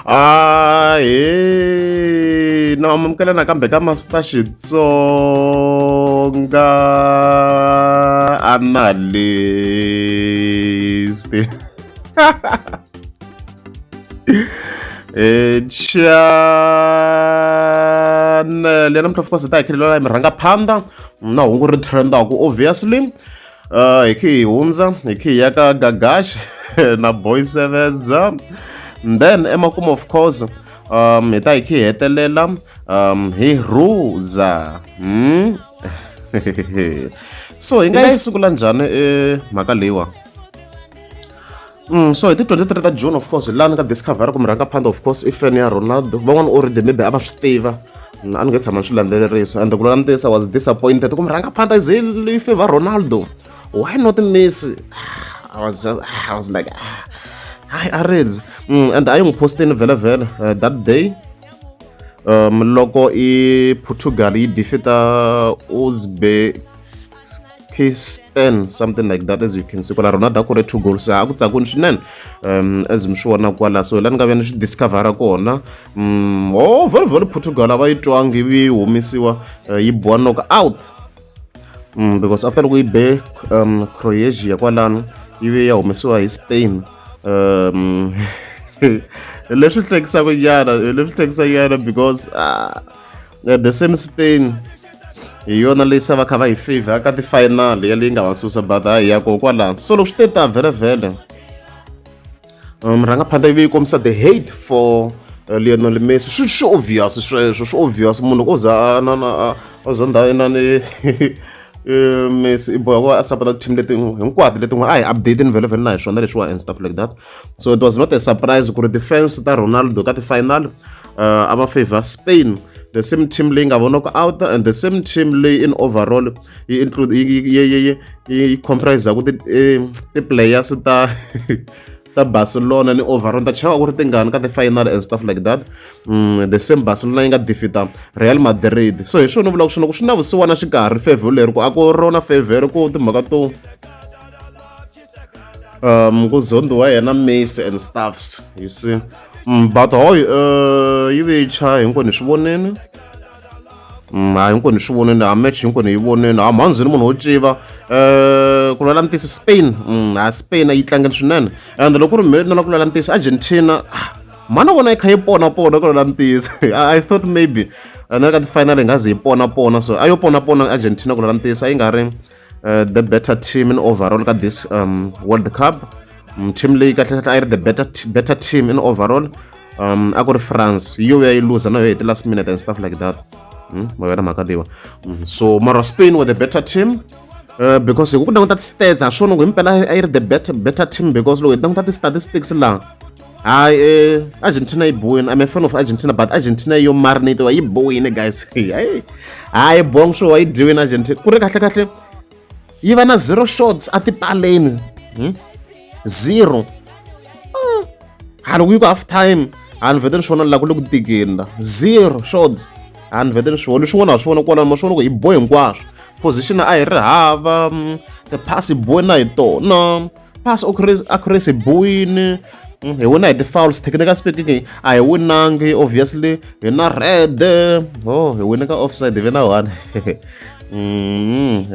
Ahee na amukela nakambe ka Master Xitsonga Analyst. Channel ya namuntlha of course hi ta hi khelela hi murhangaphandha na hungu ri trend-aku obviously. Hi khe hi hundza hi khe hi ya ka Gagash na Boy Sevenza then emakumu of course hi ta hi khe hi hetelela hi rhuza. So hi nga yi sungula njhani mhaka leyiwa? So hi ti 23 ta June of course lani ka Discovery ku murhangaphandha of course i fan ya Ronaldo. Van'wana already maybe a va swi tiva, a ni nge tshama ni swi landzelerisa and ku langutisa was disappointed ku murhangaphandha is yi favor Ronaldo, why not Messi? I was like, hayi a reds. And a yi n'wi postini vhele vhele that day loko i Portugal yi defeat-a Uzbekistan, something like that. As you can see kwala, Ronaldo a kore two goals, a ku tsakuni swinene as mi swi vona kwala. So hi la ni nga ve ni swi discovera kona. Oh, vhele vhele Portugal a va yi twangi yi humesiwa, yi biwa knock out because after loko yi be Croatia kwalano, yi ve ya humesiwa hi Spain. Leswi hlekisaka nyana, leswi hlekisaka nyana because the same Spain hi yona leyi se va kha va yi favor ka ti-final ya leyi nga va susa, but hayi ya koho kwalano. So loko swi te ta vhele vhele murhangaphandha yi ve yi kombisa the hate for Lionel Messi. Swi obvious sweswo, swi obvious. Munhu loko o za na o za ndhawu inani Messi i boha ku va a support team leti hinkwato leti n'we a hi update ni vhele vhele na hi swona leswiwa and stuff like that. So it was not a surprise ku ri defense ta Ronaldo ka ti-final a va favor Spain, the same team leyi nga vonaka out and the same team leyi in overall yi include yi comprise-aku ti-players ta Barcelona ni overall ta chava ku ri tingani ka ti-final and stuff like that. The same Barcelona yi nga defeat-a Real Madrid. So hi swona vulaka swona ku swi na vusiwana xikarhi favor leri ku a ku rona favor ku timhaka to ku zondiwa yena Messi and stuffs, you see. But hoy yi ve yi chaya hinkwenu hi swi vonini. Ha hinkwenu hi swi vonini, ha match hinkwenu hi yi vonini. Ha mhandzini munhu wo civa ku lwela ntiyiso Spain, ha Spain a yi tlangeni swinene. And loko ku ri mina na ku lwela ntiyiso Argentina mana vona yi kha yi pona pona ku lwela ntiyiso. I thought maybe na ka ti-final yi nga ze yi pona pona, so a yo pona pona Argentina. Ku lwela ntiyiso a yi nga ri the better team in overall ka this World Cup. Team leyi kahle kahle a yi ri the better team in overall a ku ri France. Yi yo ya yi luza na yo hi ti-last minute and stuff like that. Ma yona mhaka leyiwa. So mara Spain were the better team because hi ku languta ti-stats ha swona ku himpela a yi ri the better team, because loko hi languta ti-statistics laha, hayi, Argentina yi bohini. I'm a fan of Argentina, but Argentina yo marinate yi bohini, guys. Hayi bong swo yi dyiwini Argentina ku ri kahle kahle yi va na zero shots a tipaleni, Zero. Ha loko yi ku half time, ha ni vhete ni swi vona la ku le ku tikeni la, zero shots. Ha ni vhete ni swi vona leswin'wana, ha swi vona kwalano, ma swi vona ku hi bohe hinkwaswo. Position a hi ri hava, ti-pass hi bohe na hi tona, pass accuracy bohini. Hi wina hi ti-fouls. Technical speaking a hi winangi, obviously hi na red. Oh, hi wine ka offside, hi ve na one,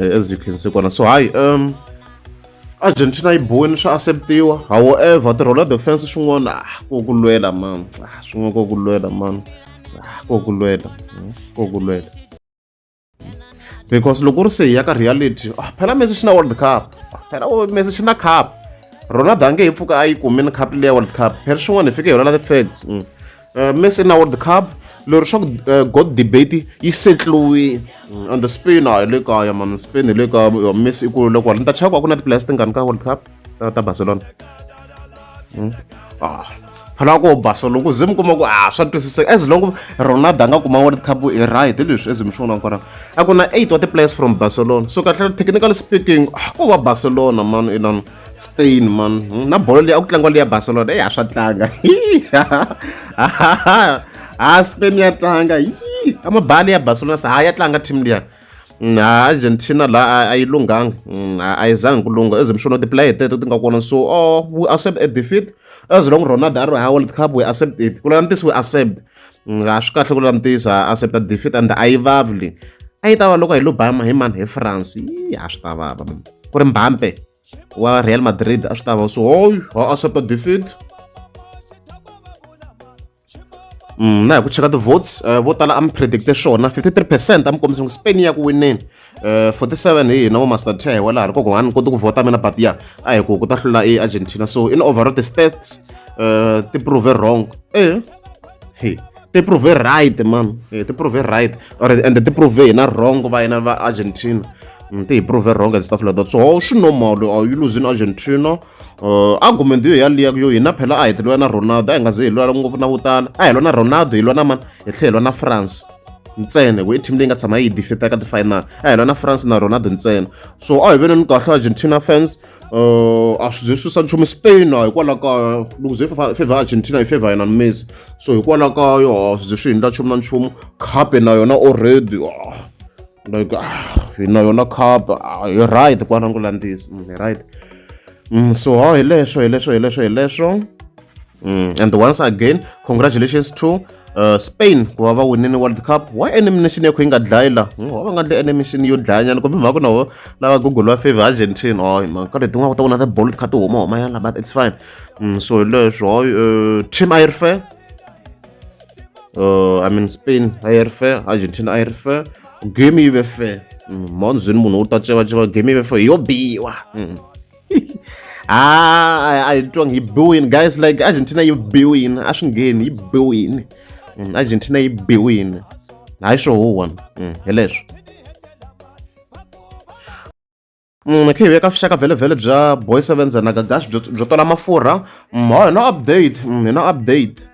as you can see kona. So hayi, Argentina yi bohini, swa acceptiwa. However, ti-role defense swin'wana, ah, ko ku lwela man. Ah, swin'wana ko ku lwela man. Ah, ko ku lwela, ko ku lwela, because loko ku ri se hi ya ka reality, ah, phela Messi xi na World Cup. Ah, phela Messi xi na cup, Ronaldo a nge hi pfuka a yi kumini cup leya World Cup. Phela swin'wana hi fike hi rhwala ti-facts. Messi na World Cup leri swa ku god debate yi setliwile. And the Spain a hi le kaya man, Spain hi le kaya. Messi i kule kwala. Ni ta chava ku a ku na ti-players tingani ka World Cup ta Barcelona. Ah, phela ku Barcelona ku ze mi kuma ku a swa twisiseka as long Ronaldo a nga kuma World Cup i right. Hi leswi as mi swi vonaka kona, a ku na eight wa ti-players from Barcelona. So kahle, technically speaking, ah, ko va Barcelona man inani Spain man. Na bolo leyi a ku tlangiwa leya Barcelona eya swa tlanga. Ha, Spain ya tlanga a mabali ya Barcelona, se ha ya tlanga team liya. Ha Argentina la a yi lunghanga, a yi zangi ku lungha as mi swi vona ti-player teto ti nga kona. So oh, we accept a defeat as long Ronaldo a ri ha World Cup, we accept it. Ku lava ntiyiso, we accept. A swi kahle ku lava ntiyiso, ha accepta defeat and a yi vavi leyi. A yi ta va loko hi lo ba hi mani, hi France, a swi ta vava ku ri Mbappe wa Real Madrid, a swi ta va so. Hoy, ha accepta defeat. Na hi ku cheka ti-votes, vo tala a mi predicte swona, 53% a mi kombisa ku Spain ya ku wineni, 47 hi hina vo Master T wala ha ri koko ni koti ku vhota mina, but ya a hi ku ku ta hlula i Argentina. So in overall ti-stats ti prove wrong, hey, ti prove right man, ti prove right or and ti prove hina wrong, va hina va Argentina. Ti hi prove wrong and stuff like that. So swi normal you losing Argentina. Argument yo yaliya yo hina phela a hi tilwa na Ronaldo, a hi nga ze hi lwa ngopfu na vo tala, a hi lwa na Ronaldo, hi lwa na mani, hi tlhela hi lwa na France ntsena, ku i team leyi nga tshama yi defeat ka ti-final. A hi lwa na France na Ronaldo ntsena. So a hi veneni kahle Argentina fans, a swi ze swi susa nchumu. Spain a hikwalaho ka loko ze favor Argentina hi favor yena Messi, so hikwalaho ka yo a swi ze swi hindla nchumu na nchumu. Cup na yona already, like hi na yona cup, hi right kwala ku landzisa, hi right. So ha hi leswo, hi leswo, hi leswo, hi leswo. And once again, congratulations to Spain ku va va winile World Cup. Why elimination ya kho yi nga dlayi la? Wa va nga ndli elimination yo dlaya nyana kumbe mhaka na wo lava Google va favor Argentina. Hayi man, ka letin'wana ku ta vona tibolo ti kha ti huma huma yana, but it's fine. So hi leswo. Hayi, team a yi ri fair. I mean, Spain a yi ri fair, Argentina a yi ri fair, game yi ve fair. Monzini munhu u ta cevaceva, game yi ve fair, yo biwa. Ah, a hi twangi, yi biwini guys, like Argentina yi biwini, a swi ngheni, yi biwini. Argentina yi biwini, hayi swo huwa. Hi leswo. Khe hi veka vuxaka vhele bya Boy Sevenza na Gagash byo tola mafurha. Ha hi na update, hi na update.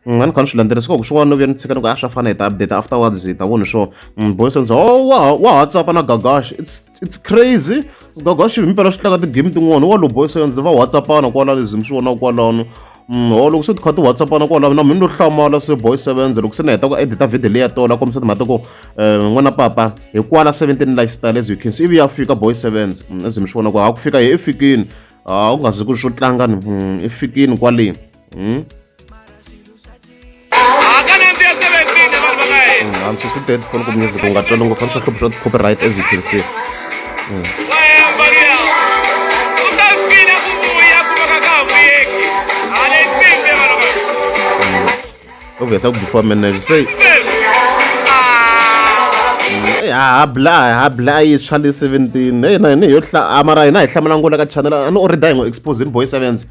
A ni kha ni swi landzelerisa ku swin'wana no vuya ni tshika ni ku a swa fana, hi ta update afterwards, hi ta vona swo. Boy Sevenza, oh, wa WhatsApp na Gagash. It's crazy. Gagash hi mpela swi tlanga ti-game tin'wana wa lo Boy Sevenza va WhatsAppana kwala, leswi mi swi vonaka kwalano. Ho loko se ti kha ti WhatsAppana kwalano na mina no hlamala. Se Boy Sevenza loko se ni heta ku edita video leyi ya tola kombisa timhaka ta ku n'wana papa hi kwala 17 lifestyle, as you can see, ivi ya fika Boy Sevens. As mi swi vona ku ha ku fika hi i fikini, a ku nga zi ku swo tlanga ni, i fikini kwale. A ni susi ti-headphone ku music u nga twali ngopfu, a ni swa hlupha swa ti-copyright, as you can see. Obvious aku before manager se ha bla yi swa le 17 hey na hina yo hla mara hina hi hlamula ngopfu ka channel a ni already a hi ngo exposing Boy Sevens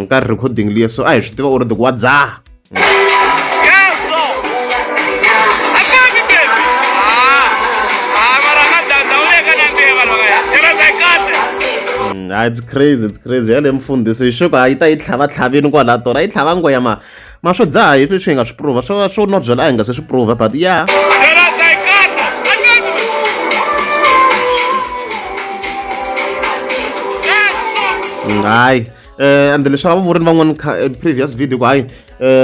ka recording liya, so a hi swi tiva already ku wa dzaha. It's crazy, it's crazy. Yale mfundhisi hi xo ku a yi ta yi tlhava tlhavini kwala tona, yi tlhava ngoya ma ma swo dzaha hi swi hi nga swi prova swo nwa byala a hi nga se swi prova, but yeah. Hayi, and leswi a va vurini van'wani previous video ku hayi,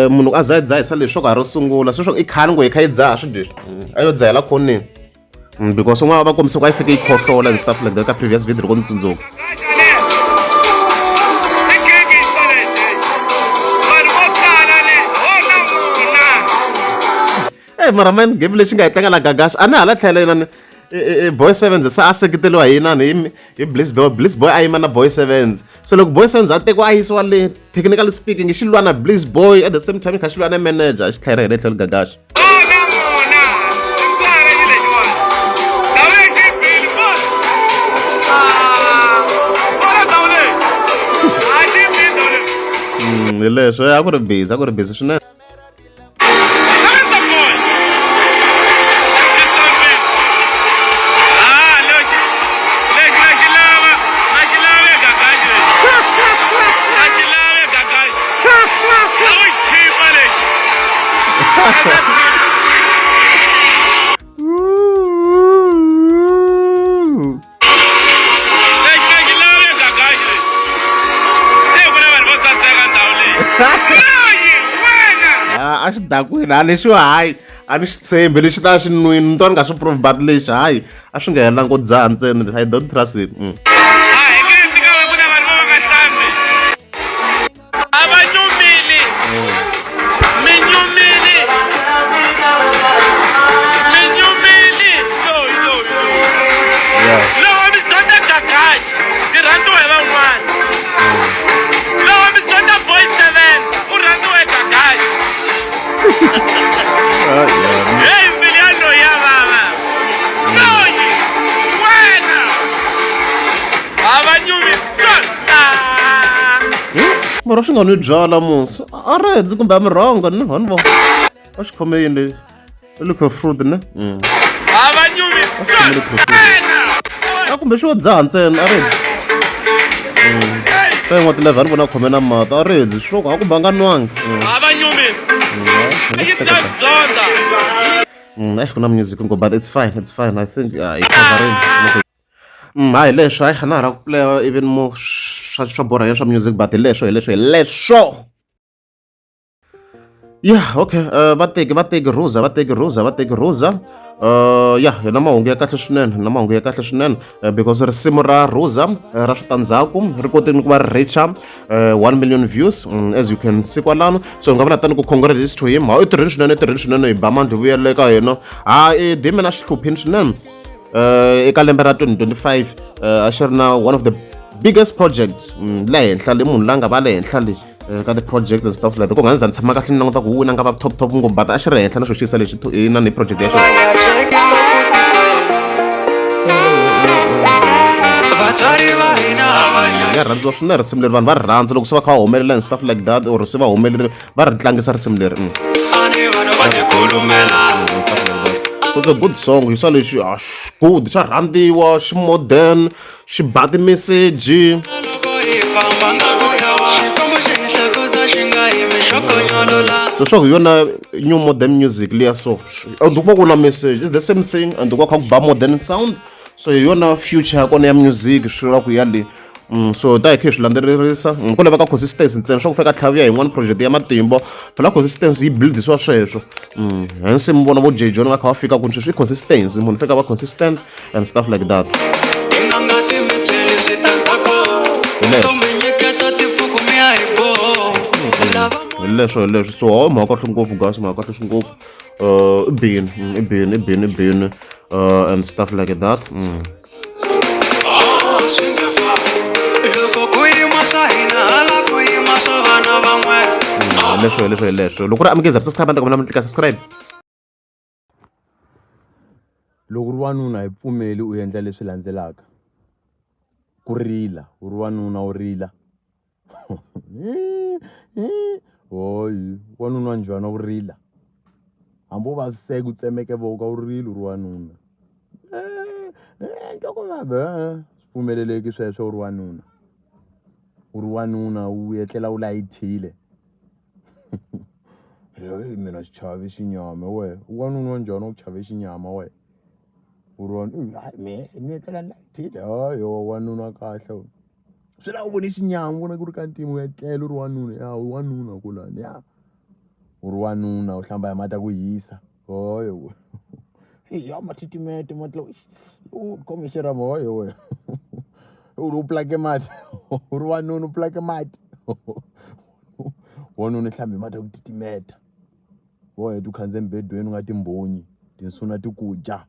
munhu a za yi dzahisa leswi swo ka ha ro sungula sweswo i khale ngo hi kha yi dzaha swi leswi a yo dzahela khoneni, because un'wana va kombisa ku a yi fike yi khohlola and stuff like that ka previous video loko ni tsundzuka. Mara man, game lexi nga hi tlanga na Gagash a ni hala tlhela inani Boy Sevens se a seketeriwa hi inani hi Bliss Boy. Bliss Boy a yima na Boy Sevens, so loko Boy Sevens a tekiwa a yisiwa le, technically speaking xi lwa na Bliss Boy at the same time kha xi lwa na manager, xi tlhela hi le tlhelo Gagash. Hi leswo, a ku ri busy, a ku ri busy swinene. A xi dakwini a lexiwa, hayi. A ni xi tshembi lexi ta xi nwini ni twa ni nga swi prove but lexi hayi a swi nga helangi ku dzaha ntsena I don't trust him. A va nyumile mi nyumile mi nyumile loyi loyi loko mi dyondza gagaxi mi rhandziwa hi van'wana loko mi dyondza boy seven u rhandziwa hi gagaxi heyi mbilu ya loyi ya vava loyi wena a va nyumi mara swi nga nwi byala musi a redzi kumbe a mi rhongo ni honi vo a xi khome yini leyi i liquor fruit ne a va nyumi a kumbe xi wo dzaha ntsena a redzi ta yin'wana ti-level vona khome na mati a redzi swo a kumbe a nga nwangi a va nyumi yi ta zonda Eish ku na music ngopfu but it's fine, it's fine. I think yi coverini. Hayi hi leswo hayi a na ha lava ku playa even more swa swa borha ya swa music but hi leswo hi leswo hi leswo. Yeah okay va teki va teki Ruza va teki Ruza va teki Ruza ya hi na mahungu ya kahle swinene na mahungu ya kahle swinene because risimu ra Ruza ra switandzhaku ri kotile ku va ri reach-a 1 million views as you can see kwalano so hi nga vula tani ku congratulations to him ha i tirhini swinene i tirhini swinene hi ba mandla hi vuyela eka yena ha i dime na xihluphini swinene eka lembe ra 2025 a xi ri na one of the biggest projects le henhla le munhu la nga va le henhla le ka ti-project and stuff like that ku nga ni za ni tshama kahle ni languta ku wina nga va top top ngopfu but a xi ri henhla na xo xisa lexi na ni project ya xona ya rhandziwa swinene risimu leri vanhu va ri rhandza loko se va kha va humelela and stuff like that or se va humelerile va ri tlangisa risimu leri So it's a good song hi swa lexi ah, good xa rhandziwa xi modern xi ba timeseji so swa ku hi yona new modern music liya so and ku va ku na message it's the same thing and ku va kha ku ba modern sound so hi yona future ya kona ya music swi vula ku ya le so ta hi kha hi swi landzelerisa ku laveka consistency ntsena swa ku fika tlhaviya yin'wana project ya matimba phela consistency yi buildisiwa sweswo hence mi vona vo J John va kha va fika ku sweswi i consistency munhu fika va consistent and stuff like that hi leswo hi leswo so hawu mhaka kahle ngopfu guys mhaka kahle ngopfu i bini i bini i bini i bini and stuff like that Leswo hi leswo hi leswo loko ku ri amukeza subscribe a ni ta kombela mi tlika subscribe. Loko u ri wanuna a hi pfumeli u endla leswi landzelaka, ku rila u ri wanuna u rila hoyi wanuna wa njhani wa ku rila hambi wo vaviseka u tsemeke voko a wu rili u ri wanuna ni twa ku vava e-e swi pfumeleleki sweswo u ri wanuna u ri wanuna u etlela u layitile heyi mina xichavi xinyama wehe u wanuna wa njhani wa ku chave xinyama wehe u ri hayi mehe ni etlela ni layitile hayi wanuna kahle wena. Swi lava u vone xinyama u vona ku ri ka ntima u etlela u ri wanuna ya u wanuna kulani ya u ri wanuna u hlamba hi mati ya ku hisa hoyo ya mathitimete mati lawa u khome xirhami hoyo wena u ri u plake mati u ri wanuna u plake mati wanuna u hlambe hi mati ya ku titimeta wo heta u khandziya emubedweni u nga timbhonyi tinsuna ti ku dya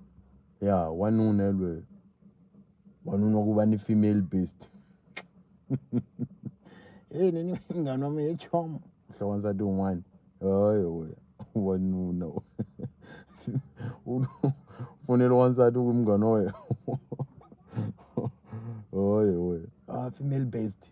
ya wanuna yelweyo. Wanuna wa ku va ni female based heyi ni ni munghana wa mina he chomo u hla wansati wun'wani hayi we wanuna u fonela wansati u ku i munghana wa wena hayi we a female based.